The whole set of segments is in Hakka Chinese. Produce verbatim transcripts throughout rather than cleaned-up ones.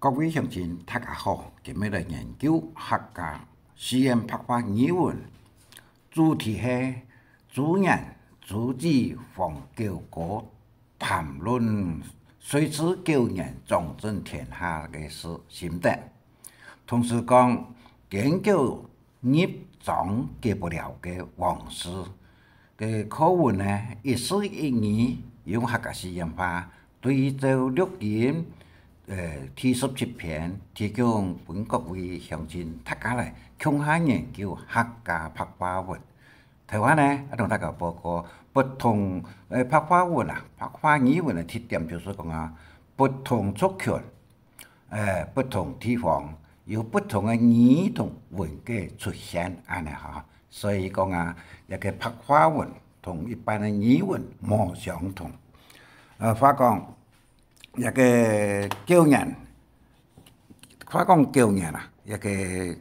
各位鄉親，大家好！今日來研究客家四縣白話語文，主題係朱元、朱子、黃九哥談論誰是狗年掌政天下个事心得。同時講，堅狗入莊解不了个王室个課文呢，一字一語用客家四縣話對照錄音，呃，第十七篇，提供分各位鄉親大家來共下研究客家白話文。頭下呢，愛同大家報告，不同，呃，白話文啊，白話語文个特點就係講啊，不同族群，呃，不同地方有不同个語同文个出現，恁呢哈。所以講啊，這个白話文同一般个語文無相同。呃，話講，這个狗年，話講狗年啊，這个，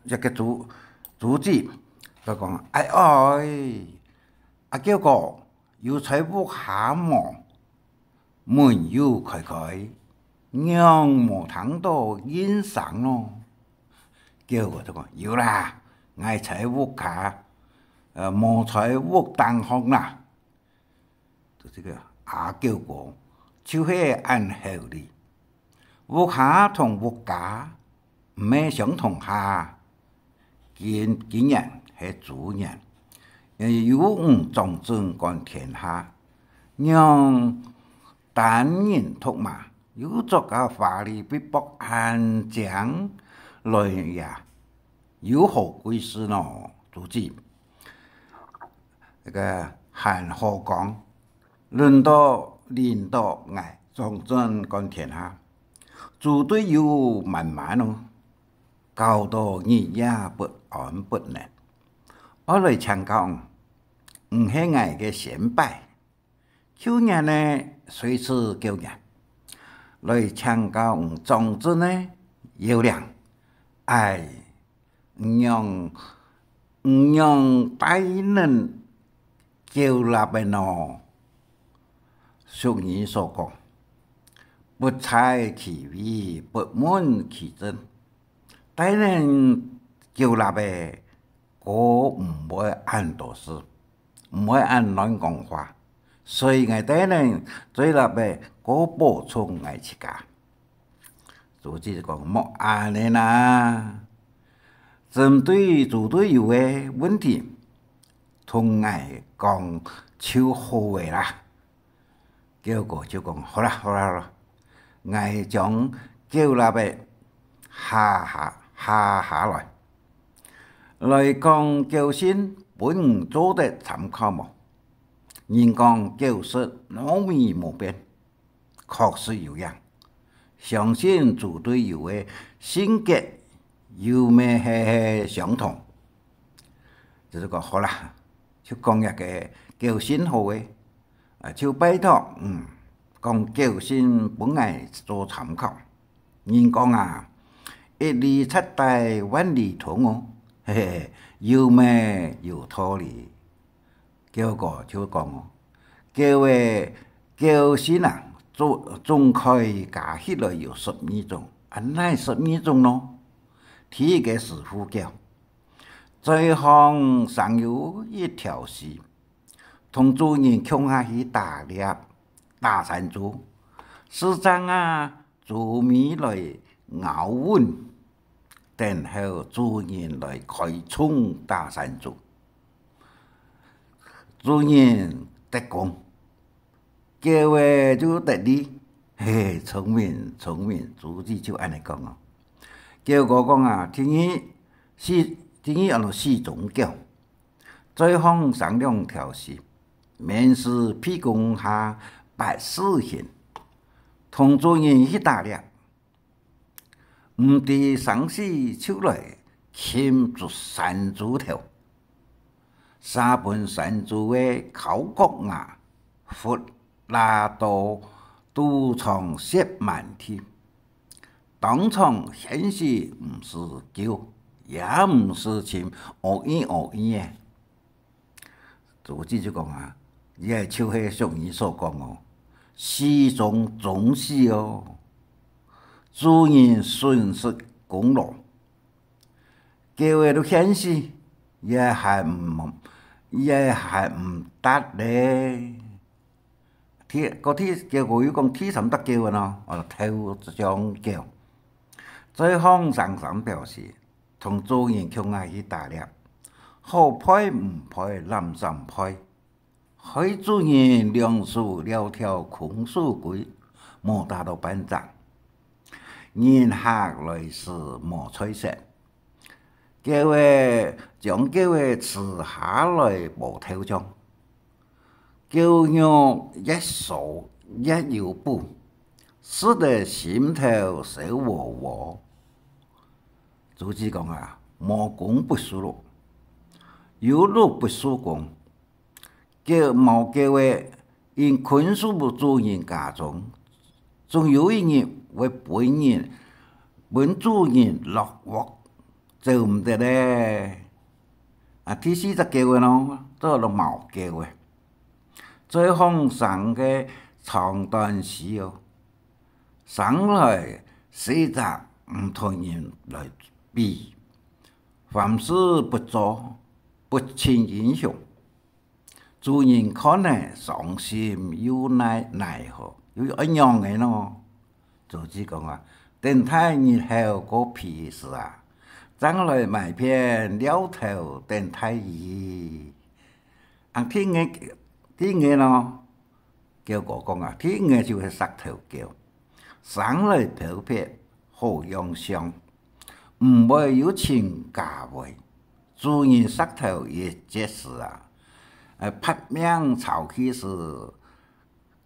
這个朱，朱子，佢講：「哎哎，阿狗哥，有在屋下無？」 門有開開，仰無聽到應聲咯？狗哥就講：「有啦，𠊎在屋下，呃，無在屋頂項啦。」就這个阿狗哥，就係恁好哩。屋下同屋家 毋係相同下，今，今年係豬年，有你掌政管天下，仰單人獨馬，又著个華麗圍服恁靚來呀，有何貴事呢？朱子，這个還好講，輪到，輪到𠊎掌政管天下，豬隊友滿滿哦。 搞到日夜不安不寧。愛來請教，你係𠊎个先輩，舊年呢，誰是狗年，來請教你掌政呢，有令，哎，你仰，你仰帶等狗剌仔呢？俗語所講：「不在其位，不問其政。」 帶等狗剌仔，哥毋會恁多事，毋會恁亂講話，所以𠊎帶等豬剌仔，哥保重𠊎自家。朱子講：「莫恁呢啦！」針對豬隊友个問題，同𠊎講就好仔啦。 狗哥就講：「好啦，好啦，好啦，𠊎將狗剌仔下下，下下來，來講狗信分你做得參考無？」人講狗食糯米無變，確實有影。相信豬隊友个性格又乜係，係相同。就係講：「好啦，就講這个狗信好仔。」 啊，就拜託，嗯，講狗信分𠊎做參考。人講啊，一字掣帶萬里通哦，嘿嘿，有乜有道理。狗哥就講哦，狗仔，狗信啊，總，總共加起來有十二種，啊，哪十二種呢？第一个師傅狗，嘴項生有一條鬚， 同主人共下去打獵、打山豬，時常啊，豬尾來咬穩，等候主人來開銃打山豬。主人得功，狗仔就得利。嘿，聰明，聰明，朱子就恁呢講哦。狗哥講啊，第二，四，第二安到四種狗， 嘴項生兩條鬚，面是鼻公下八字形，同主人去打獵，毋知生死就來擒捉山豬頭，嗄分山豬个敲角牙， 窟罅到肚腸血滿地。當場鮮血毋使噭，也毋使尋，哦咦哦咦仔。朱子就講啊，這就係俗語所講哦，死中終死哦。主人損失功勞。狗仔都現世，也還毋，也還毋答咧。第，該第，結果又講第三隻狗仔呢，哦，投江狗。嘴項聲聲表示，同主人共下去打獵，好賠毋賠，濫糝賠。 害主人兩手撩條空手歸，無打到半隻。人客來時無菜食，狗仔，將狗仔食下來無頭獎。狗肉越酥越有補，食得心頭燒窩窩。主子講啊，無功不受祿，有祿不受功。 狗，貓狗仔，因困守主人家中，總有一日會分人，分主人落鑊，走毋得咧。啊，第四隻狗仔呢，做了貓狗仔。嘴項聲个長短細哦，生來細隻毋同人來比，凡事不做，不盡英雄。 主人看了傷心又奈，奈何，又愛仰仔呢？主子講啊，等待日後過肥時啊，正來買片料頭等待佢。啊，第五，第五呢？狗哥講啊，第五就係石頭狗。 生來飄撇好樣相，毋會有親家會。主人石頭一截時啊，呃，拍命景去時，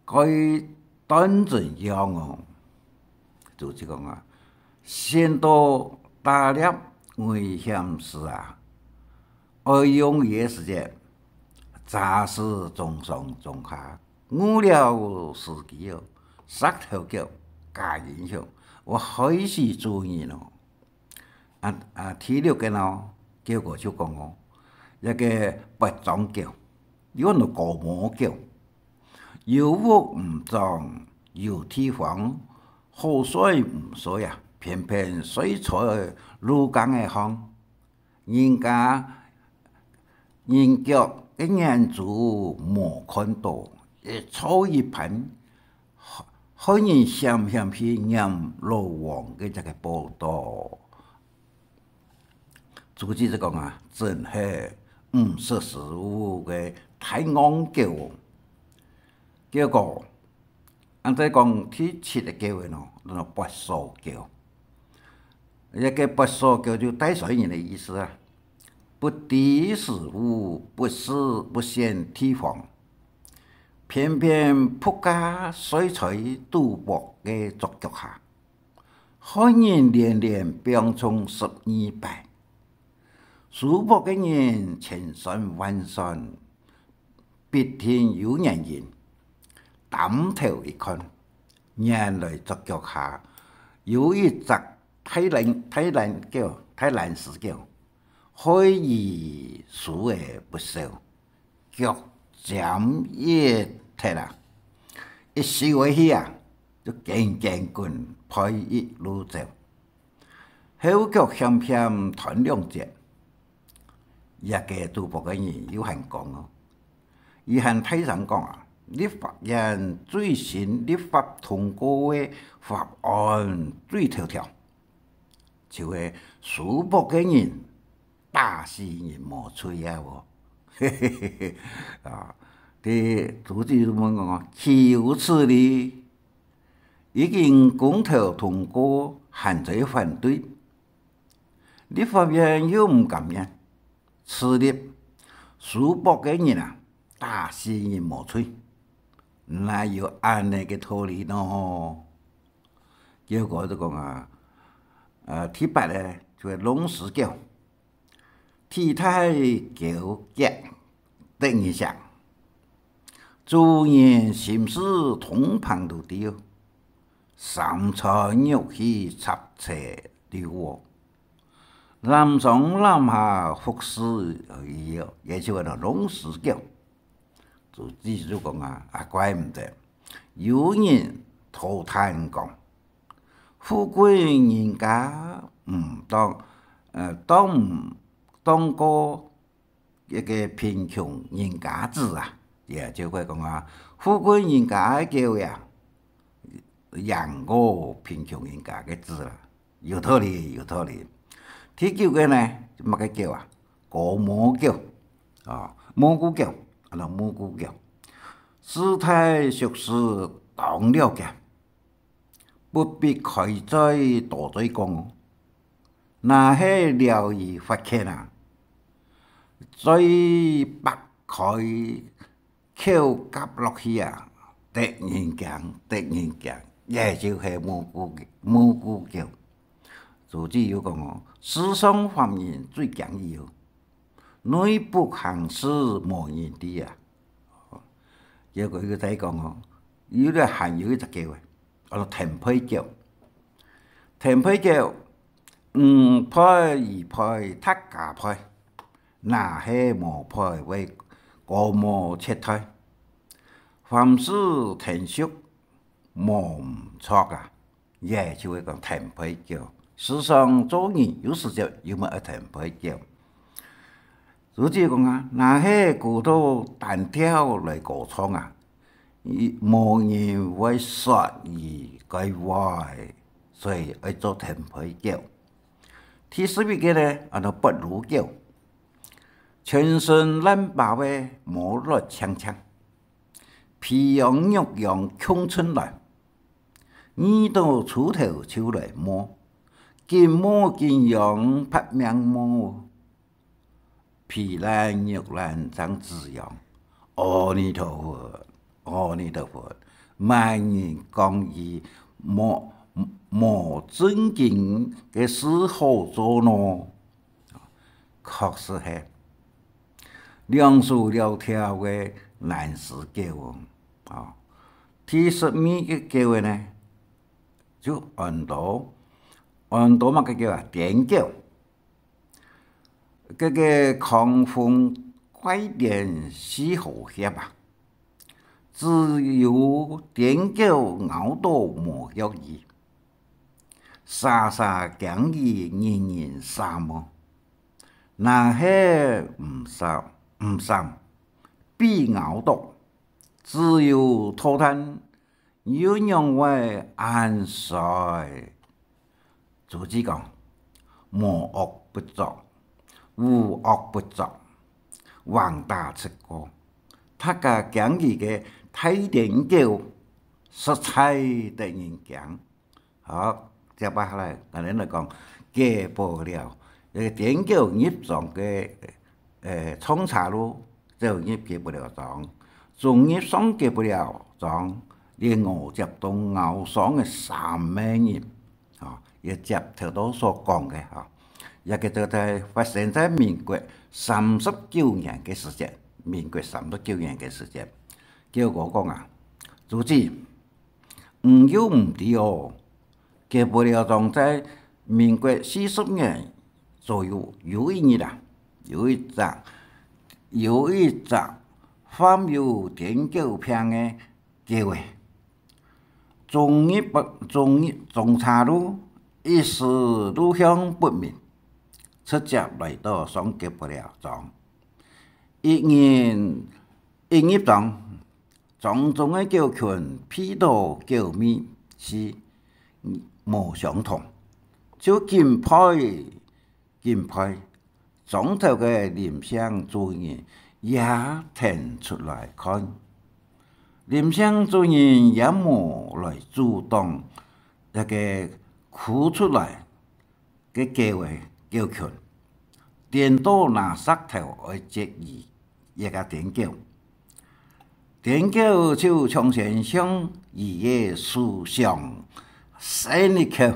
該斷真樣哦。主子講啊，先到打獵危險時啊，愛用佢个時節，詐死中上中下， 誤了時機哦，石頭狗假英雄，會害死主人哦。啊，啊，第六个呢，狗哥就講哦，這个八丈狗，又安到高毛狗，有屋毋裝，有地方好睡毋睡啊，偏偏睡在路梗仔項。 人家人腳个眼珠無看到，一坐一盤，害，害人險險去拈老王个這个寶刀。主子就講啊，真係毋識時務个大戇狗哦。結果， 恁再講第七个狗仔呢，安到八嫂狗。這个八嫂狗就帶衰人个意思啊，不知時務，不識，不選地方，偏偏仆駕睡在賭博个桌腳下，害人連連放重十二擺。輸博个人千算萬算， 必定有原因。擔頭一看，原來桌腳下有一隻大懶，大懶狗，大懶屍狗，害佢輸个不少，腳尖一踢啊，一收回去啊，就緊緊滾，背一路走。 後腳險險斷兩截。這个賭博个人又還講哦，佢還大聲講啊，立法院最新立法通過个法案最頭條，就係輸博个人打死人無罪啊哦。啊，該主子問講啊，豈有此理？已經公投通過，還在反對， 立法院又毋甘願，此立輸博个人啊，打死人無罪，哪有恁呢个道理呢？結果就講啊，呃，第八呢，就係弄屎狗，體大狗腳， 得人惜。主人心事通棚都知哦，三餐肉去插車溜哦，攬上攬下服侍佢哦，也就係弄屎狗。主子就講啊，啊，怪毋得，有人討嘆講，富貴人家毋當，呃，當毋，當過一个貧窮人家子啊。也就係講啊，富貴人家个狗呀，贏過貧窮人家个子啦。有道理，有道理。第九个呢，麼个狗啊？哥毛狗，啊，無辜狗，安到無辜狗。事大熟事當了解，不必開嘴多嘴講。若係了佢發譴啊，嘴擘開口合落去啊，得人驚，得人驚，這就係無辜，無辜狗。朱子又講哦，世上凡人最驚佢哦，內部行事無人知啊。結果佢再講哦，有个還有一隻狗啊，安到天配狗。天配狗，毋配佢配，大家配，若係無配會哥毛切忒。凡事天熟無毋著啊。 也就係講天配狗。世上做人有時節又乜愛天配狗。朱子講啊，若係孤獨單調來歌唱啊，無人會說佢該話，所以愛做天配狗。第十一个呢，安到發癆狗，全身爛疤个毛亂青青，皮癢肉癢共陣來， 遇到豬頭就來摸，緊摸緊癢發命摸，皮爛肉爛正知癢。阿彌陀佛，阿彌陀佛，麼人講佢無，無正經个事好做呢？ 確實係兩手兩條个懶屍狗哦。啊，第十二个狗仔呢，就安到，安到麼个狗啊？癲狗。該个狂風怪癲四河協啊，只有癲狗咬到無藥醫，儕儕驚佢人人閃哦。 若係毋閃，毋閃，被咬到，只有塗炭，又仰會恁衰？朱子講，無惡不作，無惡不作，橫打直過。大家驚佢个大癲狗，實在得人驚。 好，接下來，𠊎等來講，解不了，呃，癲狗入莊个，呃，上車路，走入解不了莊，終日上解不了莊，連餓接到咬傷个三個人，吼，也接頭到所講个，吼，這个就在發生在民國三十九年个時節，民國三十九年个時節，結果講啊，朱子， 你又毋知哦，解不了莊在民國四十年左右，有一日啊，有一隻，有一隻患有癲狗病个狗仔，終日不，終日，終車路，一時路向不明，直接來到上解不了莊。一人，一入莊， 莊中个狗群鼻到狗味係無相同，就緊吠緊吠。莊頭个林姓主人也跈出來看。林姓主人也無來阻擋這个跍出來 个狗仔，狗群，顛倒拿石頭愛擊佢，這个癲狗。癲狗就搶先向佢个手上伸一口，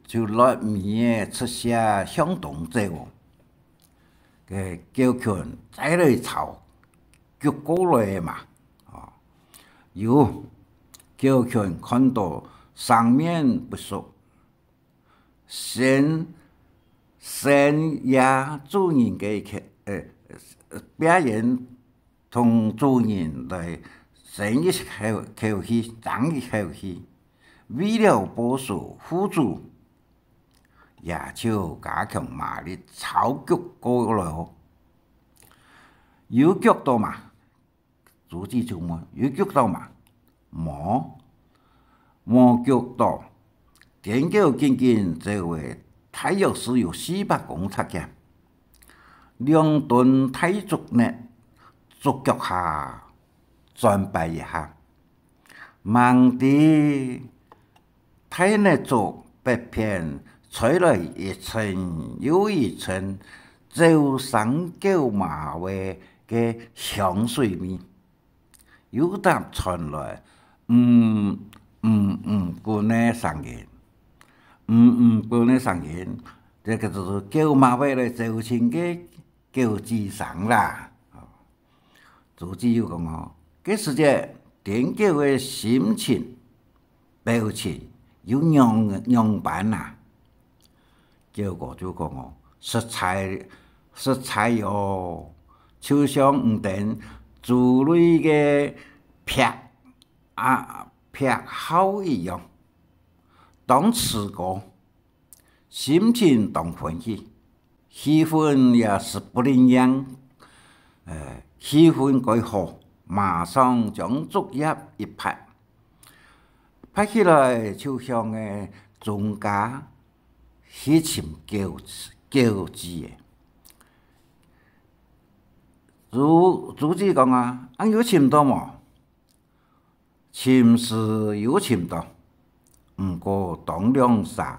就落尾仔直瀉向東走。个狗群再來吵，逐過來嘛，哦，有狗群看到生面不熟， 先，先也主人个口，呃，別人同主人來爭一口，口氣，爭一口氣，為了保守戶主，也就加強馬力操逐過來哦。有逐到嗎？朱子就問：「有逐到嗎？」「無，無逐到。」癲狗緊緊走咧，大約係有四百公尺遠，兩墩大竹篾，竹腳下轉擺一下，吂知 大篾竹北片吹來一陣又一陣，走生狗嫲仔个香水味，又搭傳來「嗯，嗯，嗯」滾个聲音，「嗯，嗯」滾个聲音，這个就係狗嫲仔來招親个狗之聲啦。 朱子又講哦：「該時節，癲狗个心情、表情又仰，仰般啊？」狗哥就講哦：「實在，實在哦，就像你等族內个劈啊，劈號一樣，當自高， 心情當歡喜，氣氛也係不靈樣。呃，氣氛蓋好，馬上將竹葉一拔，拔起來就向該鍾家去尋狗，狗子仔。」朱，朱子講啊：「恁有尋到無？」「尋係有尋到，毋過當兩儕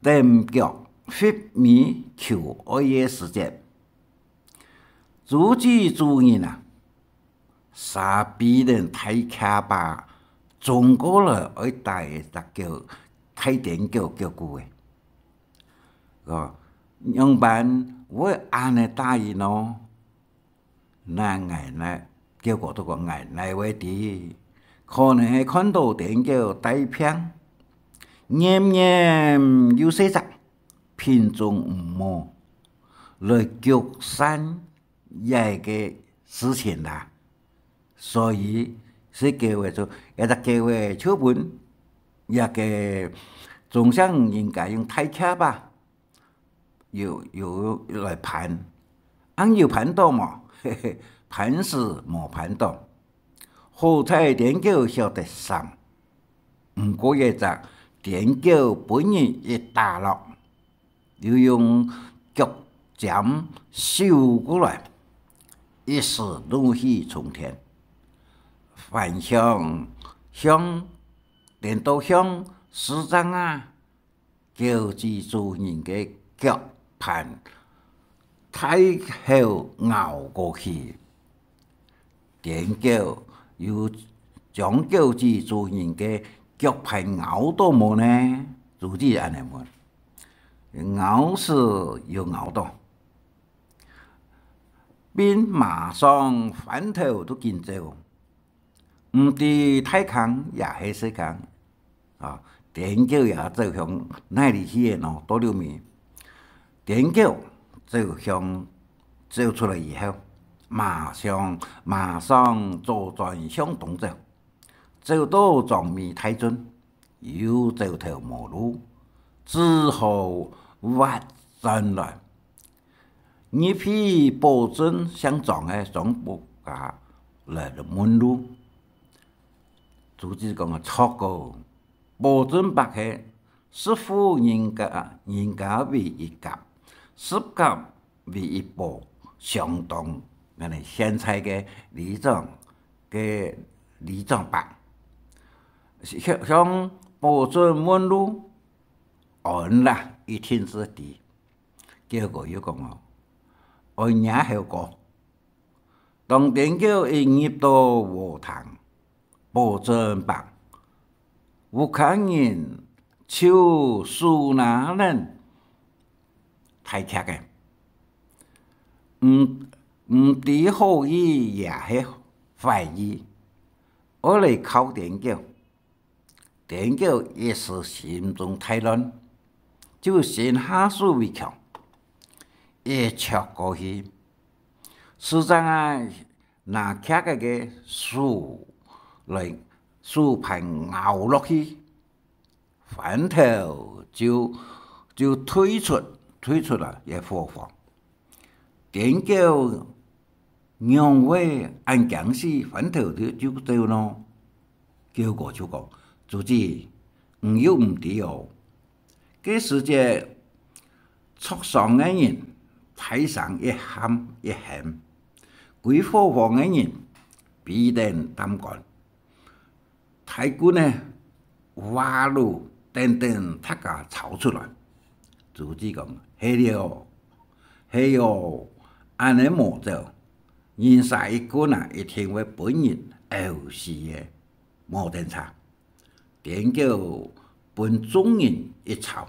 踮腳伏尾求愛个時節，朱子主人啊，煞飛等大卡巴衝過來，愛打一隻狗，大癲狗腳骨仔。」哦，仰般會恁仔打人哦？ 那𠊎哪，狗哥就講：「𠊎哪會知，可能係看到癲狗帶病，年年又細隻，品種毋好，來逐散這个事情啦。」所以，係狗仔就，這隻狗仔就分這个鍾姓人家用大卡巴， 有，有來攀。「恁有攀到無？」「嘿嘿，攀係無攀到。好彩癲狗曉得閃，毋過這隻癲狗分人一打落，又用腳尖趖過來，一時怒氣沖天，反向向，顛倒向市長啊， 狗子主人个腳盤大口咬過去。癲狗有將狗子主人个腳盤咬到無呢？朱子恁仔問。「咬係有咬到，並馬上翻頭就緊走。 毋知大坑也係細坑，啊，癲狗也走向哪裡去了呢？到了尾，癲狗走向，走出來以後，馬上，馬上左轉向東走，走到莊尾大圳，又走投無路，只好斡轉來， 入去寶鎮姓莊个莊伯家來問路。」朱子講啊：「著哦，寶鎮伯係十戶人家，人家為一甲，十甲為一寶，相當，𠊎等現在个里長个里長伯。向，向寶鎮問路，安啦，一定係知。」 狗哥又講哦：「愛若猴哥。」當癲狗一入到禾埕，寶鎮伯屋下人就手拿等大屐仔，毋，毋知好意也係壞意，愛來敲癲狗。 癲狗一時心中大亂，就先下手為強，一錘過去，市長啊拿屐仔个手來，手盤咬落去，番頭就，就退出，退出了這伙房。癲狗仰會恁驚死番頭就，就走呢？狗哥就講：「豬姊，你又毋知哦。該時節，著傷个人大聲一喊一喊，歸伙房个人飛等擔竿，大棍仔、話籬等等大家抄出來。」豬姊講：「係了，係哦，恁呢無走，人儕一棍啊，一定會分人毆死个，無等差。」癲狗分眾人一抄，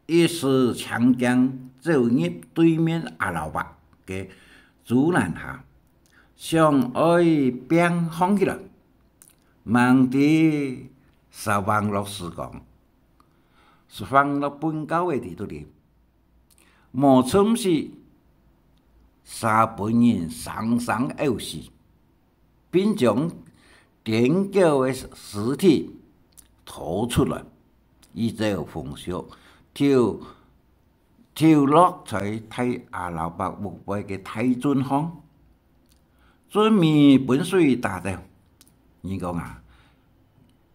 一時青驚走入對面阿老伯个豬欄下，想愛拚䟘起來，吂知煞橫落屎缸，煞橫落糞窖仔裡肚哩，無尋死，嗄分人生生毆死，並將癲狗个屍體拖出來，一朝風熟，丟，丟落在大阿老伯屋背个大圳項，圳尾分水打走。你講啊，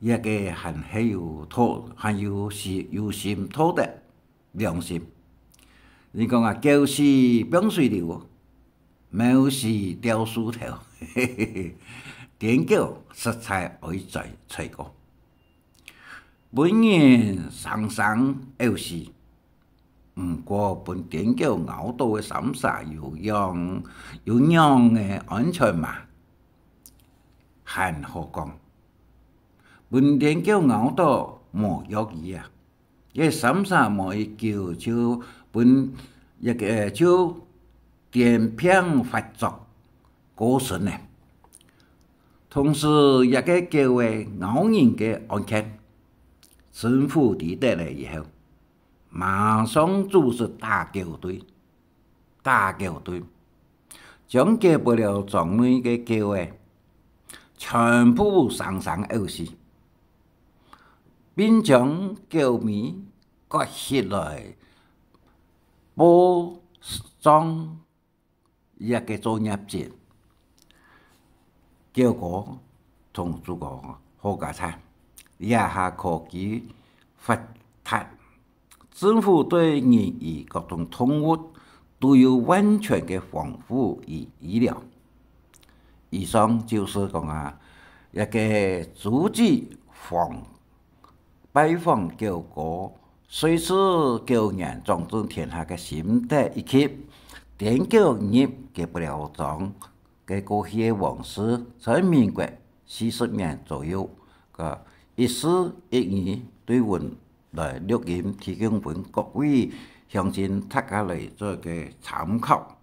這个還係有道，還有心，有心道德、良心。你講啊，狗屎放水流， 貓屎掉樹頭，癲狗實在愛罪罪過，分人生生毆死。毋過分癲狗咬到个三儕有仰，有仰仔安全嘛？還好講，分癲狗咬到無藥醫啊， 這三儕無幾久就分這个，就癲疸發作過身了。同時，這个狗仔咬人个案件，政府知得了以後，馬上組織打狗隊，打狗隊，將該不了莊內个狗仔全部生生毆死。 並將狗尾割起來，報葬這个做業績。狗哥同豬哥好佳哉，這下科技發達，政府對人與各種動物都有完全个防護與醫療。以上就是講啊，這个豬姊訪，拜訪狗哥，誰知狗年掌政天下个心得，以及癲狗入該不了莊个過去个往事，在民國四十年左右个一字一語對文來錄音，提供分各位鄉親大家來做个參考。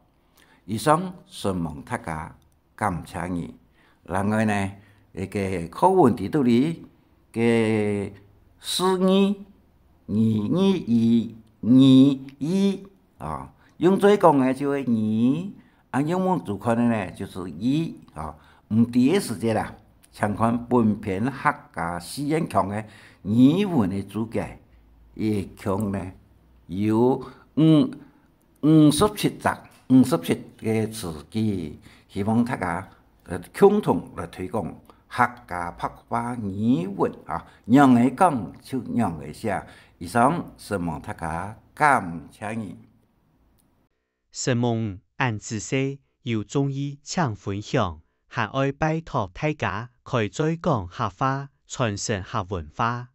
以上，承蒙大家，感謝你。另外呢，這个課文裡肚哩个四義，義，義，義，義，義，啊，用嘴講个就係義，啊，用目珠看个呢，就係義，啊，毋知个時節啦，請看本篇客家四縣腔个語文个註解，一共呢，有五，五十七隻，五十七个詞句，希望大家，呃，共同來推廣客家白話語文啊，仰仔講就仰仔寫。以上，承蒙大家，感謝你。承蒙恁仔細，有中意請分享，還愛拜託大家開嘴講客話，傳承客文化。